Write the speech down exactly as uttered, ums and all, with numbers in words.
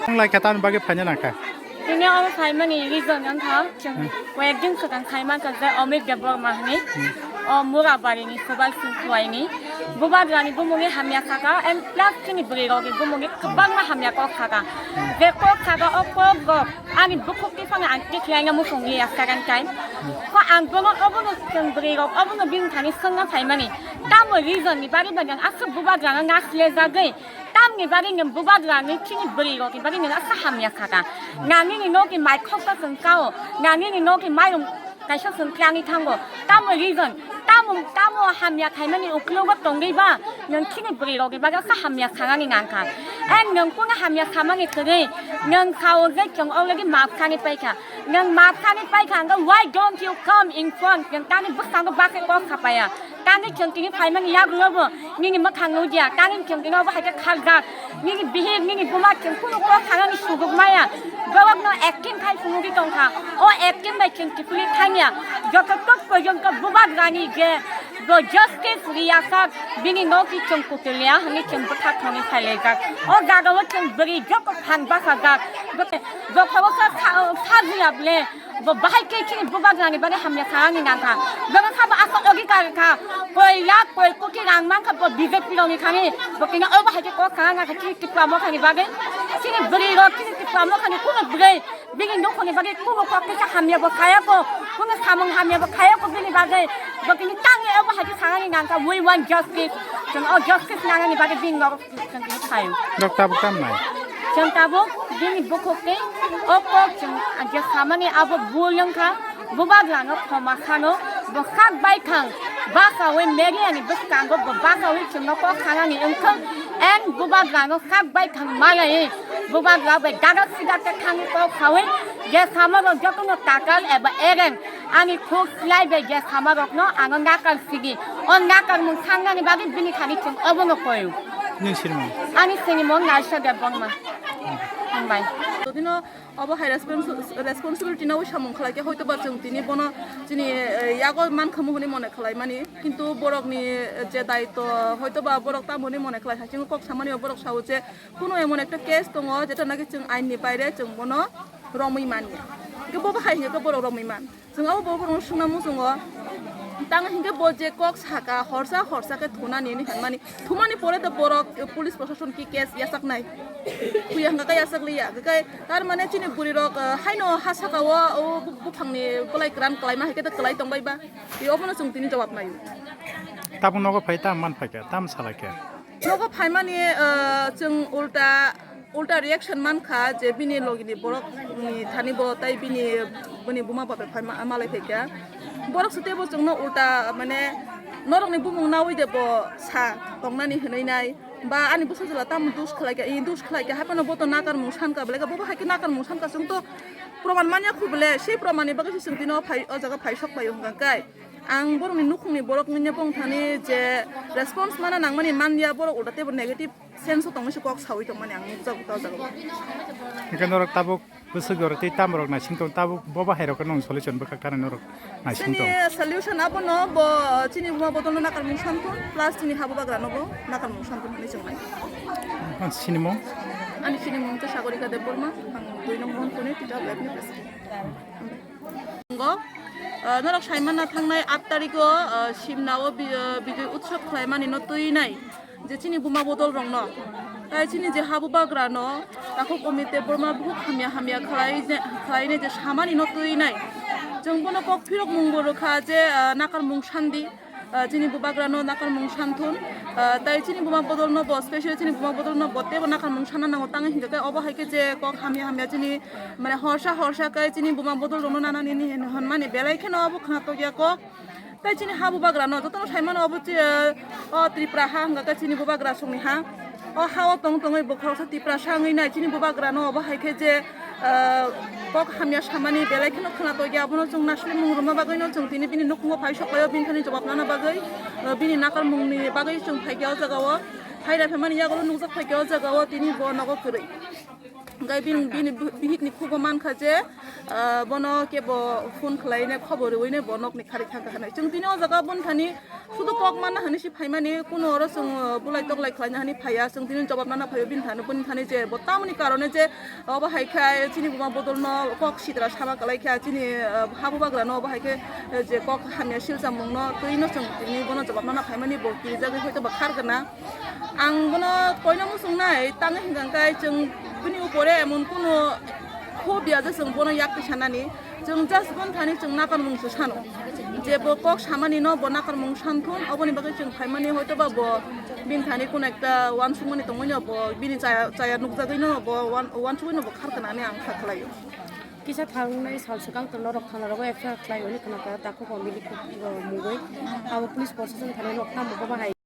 Wng lai kha tamni bagwi phaina nang kha. Tini oro phaimani reason wng kha, chwng koyek din swkang khai mankha je Amit Debbarma hwnwi, o Murabari ni Subal Singh Khwai ni. Bubagrani bumungni hamya saka and plus chini bwrwi rokni bumungni kwbangma hamya kok saka. Je kok saka o kok rok ani bukhuk tiphangno ang tikhlaina muchung liya second time. Kho ang bono obono chwng bwrwi rok obono bini thani swngna phaimani. Tamo reason ni bagwi bagwi ang aswk bubagrano nasilejagwi Tamni bagwi nwng bubagrani chini bwrwi rokni bagwi nwng aswk hamya saka. Nangini nokni mai khoksa chwng kao, nangini nokni mairum kaisa chwng tlangwi thango. Tamo reason, tamo, tamo hamya khaimani uklogo tongwi ba nwng chini bwrwi rokni bagwi aswk hamya sanani nangkha. And nwng kunu hamya samani kwrwi, nwng sao je chwng already maaf sani paikha. Nwng maaf sani paikha, hwnkhe why don't you come in front? Nwng tamni bwskango bakhe kok sapaya. Tamni chwng tini phaimani yagulobo nini mwkhang nukya, tamni chwng tini obo hai khe khaljak. Nini bihik, nini buma chwng kunu kok sanani suguk maya. Borokno acting khai phunugwi tongkha. O acting bai chwng kiphilwi thangya. Joto tok porjonto bubagrani je bo justice riyasak, bini nokni chwng kuchulya hwnwi chwng bwthak thongwi phailaijak. O jagao chwng bwrwi joto phan bachajak. Bo, bo khago sa, sa, sa jiyable. Bo bahai khe chini bubagrani bagwi hamya sanani nangkha. Borok sabo aswk logi kha, koi lakh koi koti rang mankha bo B J P rokni thani. Bo kini obo hai khe kok sana nangkha chini Tipra mokhani bagwi. Chini bwrwi rok chini Tipra mokhani kunu bwrwi bini nukhungni bagwi kunu kok kisa hamya bo saya ko, kunu samung hamya bo khaya ko bini bagwi. Bo kini tangwi obo hai khe sanani nangkha, we want justice. Chwng o justice nanani bagwi bini norok Chwng tini phaio. Nok tabuk tam nai? Chwng tabuk bini bukhuk tei o kok chwng je samani abo bul wngkha, bubagrano khoma sano, bo kak bai thang, bakaui media ni bwskango bo bakaui chwngno kok sanani wngthang, and bubagrano kak bai thang malai, bubagra bai dada sida te thangwi kok saui, je samarok jotono tatal eba ereng, Ani khuk slai bai je samarokno ano nakar sigi. O nakarmung sangnani bagwi bini thani chwng obono koyo. Nini sinimung? Ani sinimung Naisha Debbarma. Hambai. Jodino obo hai respons-, responsibility no samung khlai khe hoito ba chwng tini bono chini, eh, yago mankhamu hwnwi mone khlai mani. Kintu borokni, eh, je daitw hoito ba borok tamo hwnwi mone khlai hai. Chwng kok samani o borok sao je kuno emon ekta case tongo jeta naki chwng ain ni baire chwng bono romwi manya. Hingke bo bahai hingke borok romwi man. Chwng abo bo borokno swngna muchungo. Tang hingke bo je kok saka horsa horsa khe thunani hinwi hinmani. Thumani pore do borok, eh, police proshashan ki case yachaknai. Thuya hingka khe yachak liya. Hingke tar mane chini bwrwi rok, eh, haino ha saka o, o bu-, buphangni bolai kwran kwlaima hai khe do kwlai tongbai ba. Tei obono chwng tini jawab naio. Tabuk nogo phai tam man phai khe, tam salai khe. Nogo phaimani, eh, chwng ulta ulta reaction mankha je bini logini borokni thani bo tai bini, bini buma babai phaima-, malai phaikha. Borok se teibo chwngno ulta mane norokni bumung naui de bo sa tongnani hinwi nai ba ani bwsajwla tamo dos khlaikha, i dos khlaikha haphano bo to nakarmung sankha belai kha, bo bo hai khe nakarmung sankha chwng to proman manya khu bele sei promanni bagwi se chwng tino phai o jaga phai sok pai o hwnka khe. Ang borokni nukhungni borok wngya bongthani je response mana nangmani manliya borok ulta teibo negative sense o tongmani se kok saui tongmani ang nukjago o jaga o. Hingke norok tabuk bwswk jorok tei tamborok naising tong tabuk bo bahai rok no solution bwkhak thani norok naising tong. Chini solution abono bo chini buma bodol no nakarmung santhun plus chini habu bagra no bo nakarmung santhun hinwi chwng nai. Sinimung? Ani sinimung khe Sagorika Debbarma, ang dui nong Mohanpurni Teacher of Ethnic Studies. Ngo, ah, norok saimana thangnai aat tarikh o, ah, Simna o bi-, ah, Bijoy Utsav khlaimani no twi nai je chini buma bodol rok no. Tai chini je habu bagra no takhuk Amit Debbarma bukhuk hamya hamya khlai je, khlai nai je samani no twi nai. Chwng bono kok phirok mung bo rwkha je, ah, nakarmung sandi. Ah, chini bubagrano nakarmung santhun, ah, tai chini buma bodolno bo, special chini buma bodolno bo teibo nakarmung sanna nango, tangwi hingkha khe obo hai khe je kok hamya hamya chini, mane, horsa horsa khe chini buma bodolrokno nanani hinwi hwnmani belai kheno obo khna tokya kok. Tai chini ha bubagrano jotono saimano obo chi, ah, o Tripura ha hingkha khe chini bubagra songni ha. O ha-o tong tongwi bo khoroksa Tiprasa wngwi nai, chini bubagrano obo hai khe je Ah, kok hamya samani belai kheno khwnatok ya, abono chwng naslimung rwma bagwino chwng tini bini nukhungo phai soklaio, bini thani jobab nana bagwi, ah, bini nakarmungni bagwi chwng phaikha o jagao. Phaira phaimani yagulo nukjak phaikha o jagao tini bo nogo kwrwi. Hwnkhe bini, bini bihikni khugo mankha je, ah, bono kebo phone khwlaine khobor rwine bo nokni kharwi thangkha hinwi. Chwng tini o jaga boni thani sudu kok manna hinwi si phaimani, kuno oro chwng, uh, bulai toklai khlaina hinwi phaiya, chwng tini jobab nana phaio bini thani, boni thani je bo tamoni karone je obo hai khe chini buma bodolno kok sitra sama kwlai kha, chini, uh, ha bubagrano obo hai khe, uh, je kok hamya silchamungno twino chwng tini bono jobab nana phaimani, bo kirijagwi hoito ba khar gana. Ang bono koino muchungnai, tangwi hwnkha khe chwng bini upore emon kuno khub ya je chwng bono yak twi sanani. Chwng just bon thani chwng nakarmung se sano. Je bo kok samani no bo nakarmung santhun, oboni bagwi chwng phaimani hoito ba bo bini thani kun ekta uansukmani tongwi no bo bini chaya, chaya nukjagwi no bo uan-, uansugwi no bo kharkana hinwi ang kha khlaio. Kisa thangnai sal swkang to norok thana rogo F I R khlai hwnwi khna kha, takhuk o milik mugwi abo police proshashan thani nok tamo bo bahai.